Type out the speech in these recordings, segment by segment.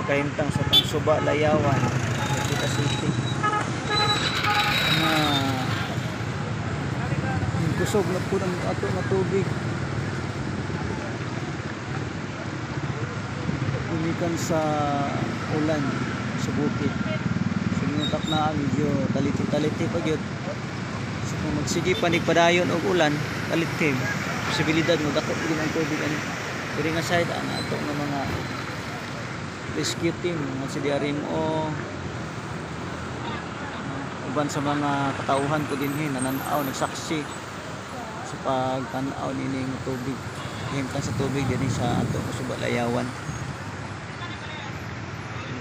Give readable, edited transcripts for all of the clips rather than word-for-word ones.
Kahimtang sa Tangsuba, Layawan, Dagupan City. Nga kusog na po ng ato nga tubig. Gumikan sa ulan sa bukid. So minutak na medyo taliti-taliti pa gyud. So kung magsige pa ni padayon og ulan, taliti. Posibilidad mo dako gyud ang tubig ani. Diri nga side ang ato nga mga rescue team, mga CDRMO, uban sa mga katauhan ko dinhi nananaw, nagsaksi sa pagtan-aw nining tubig, himtang sa tubig dinhi sa ato Suba Layawan.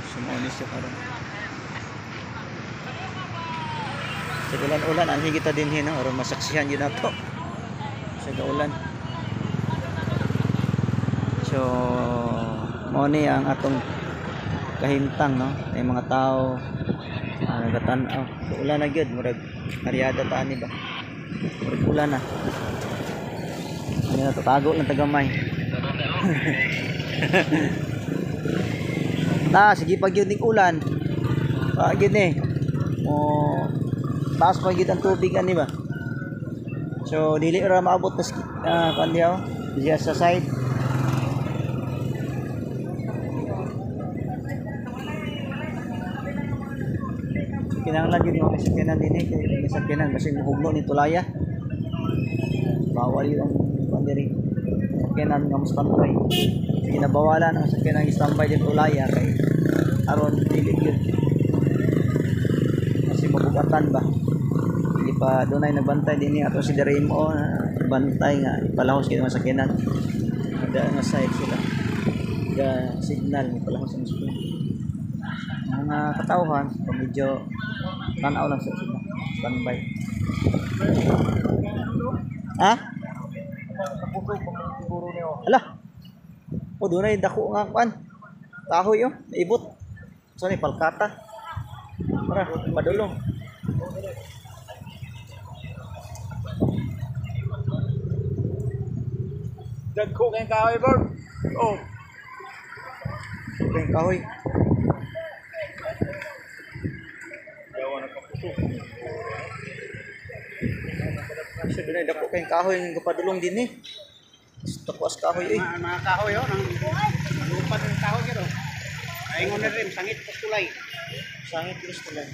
So mao ni siya karon. Sa ulan-ulan anhi kita dinhi no, aron masaksihan gyud nato sa ulan. So mao ni ang atong kahimtang no, ay mga tao nagatan-aw. So, ulan na gyud, murag karyada ta ani ba. Murag ulan na. Ano na, tatago lang tagamay. Ta, sige pag yun ning ulan. Pa gyud ni. O taas pa gyud ang tubig ani ba. So dili ra maabot na kan diha diya sa side. Kinahanglan gyud yung sakyanan dinhi kay may sakyanan kasi mahugno ni tulaya. Bawal yung kuan diri. Sakyanan nga mo standby. Ginabawalan ang sakyanan standby din tulaya kay aron dili gyud. Kasi mabugatan ba. Hindi pa dunay nagbantay dinhi ato si Deremo bantay nga ipalahos kay mga sakyanan. Ada nga side sila. Ga signal ipalahos ang sakyanan. Mga katauhan medyo tanaw lang sa sila, standby. Ha? Ala. O dunay dako nga kuan. Kahoy oh, naibot. So ni palkata. Tara, padulong. Dagko kay kahoy, bro. Oh. Kay kahoy. So dunay dako kay kahoy nga padulong dinhi. Dako as kahoy eh. Mga kahoy oh, nang lupad ng kahoy pero. Ay ngon rin sangit pas tulay. Sangit pas tulay.